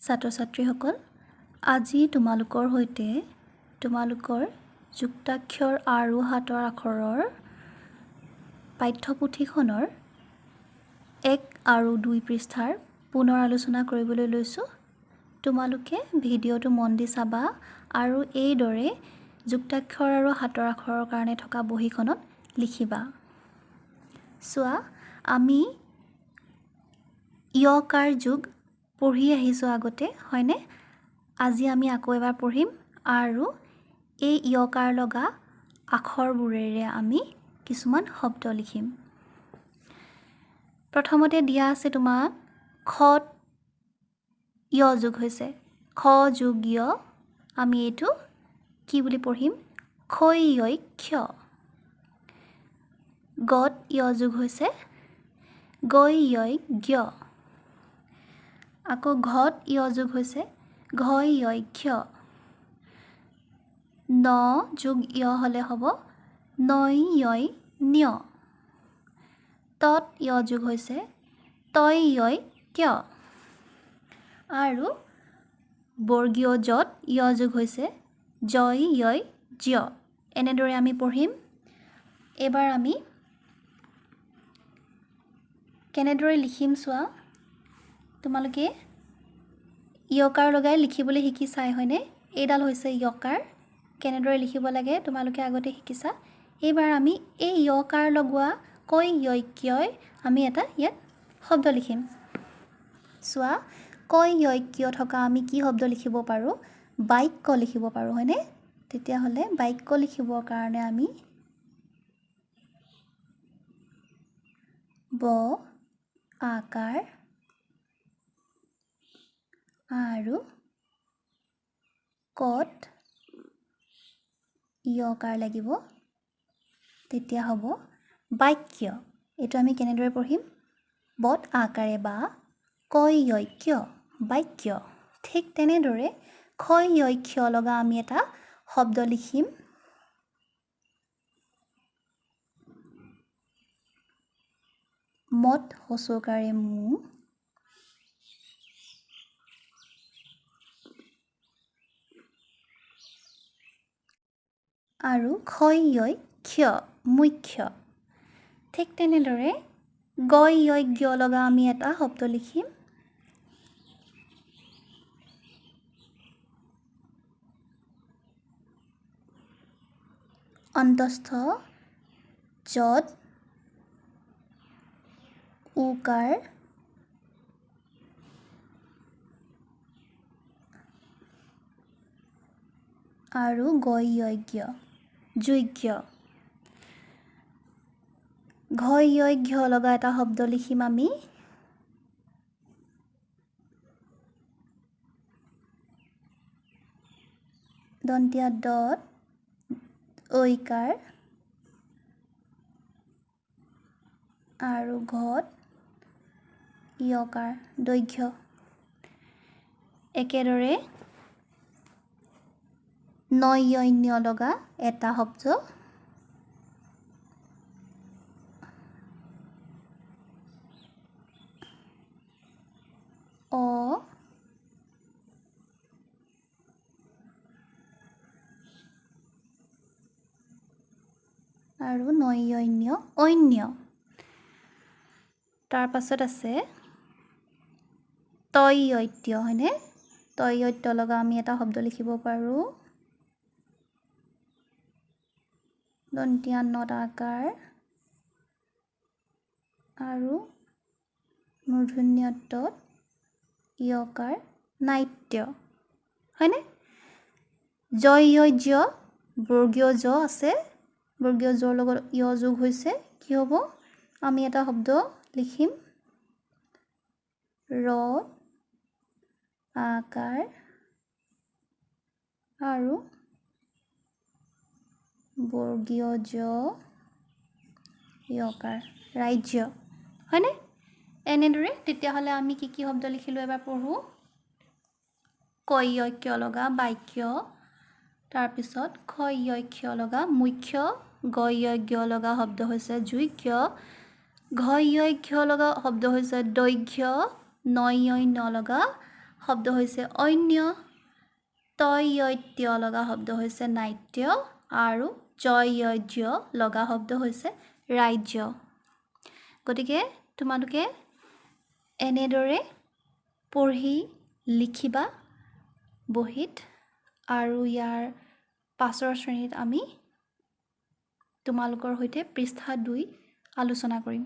ছাত্ৰ ছাত্ৰীসকল, আজি তোমালোকৰ সৈতে তোমালোকৰ যুক্তাক্ষৰ আৰু হাতৰ আখৰৰ পাঠ্যপুথিখনৰ 1 আৰু 2 পৃষ্ঠাৰ পুনৰ আলোচনা কৰিবলৈ লৈছোঁ। তোমালোকে ভিডিঅ'টো মন দি চাবা আৰু এইদৰে যুক্তাক্ষৰ আৰু হাতৰ আখৰৰ কাৰণে থকা বহীখনত লিখিবা। চোৱা, আমি য়কাৰ যোগ পঢ়ি আহিছোঁ আগতে, হয়নে? আজি আমি আকৌ এবাৰ পঢ়িম আৰু এই য়কাৰ লগা আখৰবোৰেৰে আমি কিছুমান শব্দ লিখিম। প্ৰথমতে দিয়া আছে তোমাক খত য় যোগ হৈছে, খ যোগ য়, আমি এইটো কি বুলি পঢ়িম? খৈ য়ই ক্ষ। গত য় যোগ হৈছে, গৈ য়ই জ্ঞ। আকৌ ঘত য় যোগ হৈছে, ঘ য়ই ক্ষ। ন যোগ য় হ'লে হ'ব নৈ য়ই ন্য। তত য় যোগ হৈছে, তই য়ই ত্য। আৰু বৰ্গীয় যত য় যোগ হৈছে, জয় য়ই জ্য। এনেদৰে আমি পঢ়িম। এইবাৰ আমি কেনেদৰে লিখিম চোৱা। তোমালোকে য়কাৰ লগাই লিখিবলৈ শিকিছাই, হয়নে? এইডাল হৈছে য়কাৰ, কেনেদৰে লিখিব লাগে তোমালোকে আগতে শিকিছা। এইবাৰ আমি এই য়কাৰ লগোৱা কৈ য়ই ক্যই আমি এটা ইয়াত শব্দ লিখিম। চোৱা, কৈ য়ই ক্য থকা আমি কি শব্দ লিখিব পাৰোঁ? বাক্য লিখিব পাৰোঁ, হয়নে? তেতিয়াহ'লে বাক্য লিখিবৰ কাৰণে আমি ব আকাৰ আৰু কত য়কাৰ লাগিব, তেতিয়া হ'ব বাক্য। এইটো আমি কেনেদৰে পঢ়িম? বত আকাৰে বা কৈ য়ই ক্য, বাক্য। ঠিক তেনেদৰে খৈ য়ই ক্ষ লগা আমি এটা শব্দ লিখিম। মত হচৌকাৰে মু, আৰু খৈ য়ই ক্ষ, মুখ্য। ঠিক তেনেদৰে গৈ য়ই জ্ঞ লগা আমি এটা শব্দ লিখিম। অন্তস্থ যত উকাৰ আৰু গৈ য়ই জ্ঞ, যোগ্য। ঘ য়ই ঘ লগা এটা শব্দ লিখিম আমি। দন্তীয়া দত ঐকাৰ আৰু ঘত য়কাৰ, দৈৰ্ঘ্য। একেদৰে নয় লগা এটা শব্দ। অ আৰু নৈয়ন্য, অন্য। তাৰ পাছত আছে তয়ত্য, হয়নে? তয়ত্য লগা আমি এটা শব্দ লিখিব পাৰোঁ। দন্তীয়া নত আকাৰ আৰু মূৰ্ধন্যত্বত য়কাৰ, নাট্য, হয়নে? জয় য় জ্য, বৰ্গীয় জ আছে, বৰ্গীয় জৰ লগত য় যোগ হৈছে, কি হ'ব? আমি এটা শব্দ লিখিম। ৰ আকাৰ আৰু বৰ্গীয় জ য়কাৰ, ৰাজ্য, হয়নে? এনেদৰে তেতিয়াহ'লে আমি কি কি শব্দ লিখিলোঁ এবাৰ পঢ়োঁ। কৈ য়ই ক্য লগা বাক্য, তাৰপিছত খ য়ই ক্ষ লগা মুখ্য, গ য়ই জ্ঞ লগা শব্দ হৈছে যোগ্য, ঘ য়ই ক্ষ লগা শব্দ হৈছে দৈৰ্ঘ্য, ন য়ই ন লগা শব্দ হৈছে অন্য, তয়ত্য লগা শব্দ হৈছে নাট্য আৰু জয়জ্য লগা শব্দ হৈছে ৰাজ্য। গতিকে তোমালোকে এনেদৰে পঢ়ি লিখিবা বহীত আৰু ইয়াৰ পাছৰ শ্ৰেণীত আমি তোমালোকৰ সৈতে পৃষ্ঠা 2 আলোচনা কৰিম।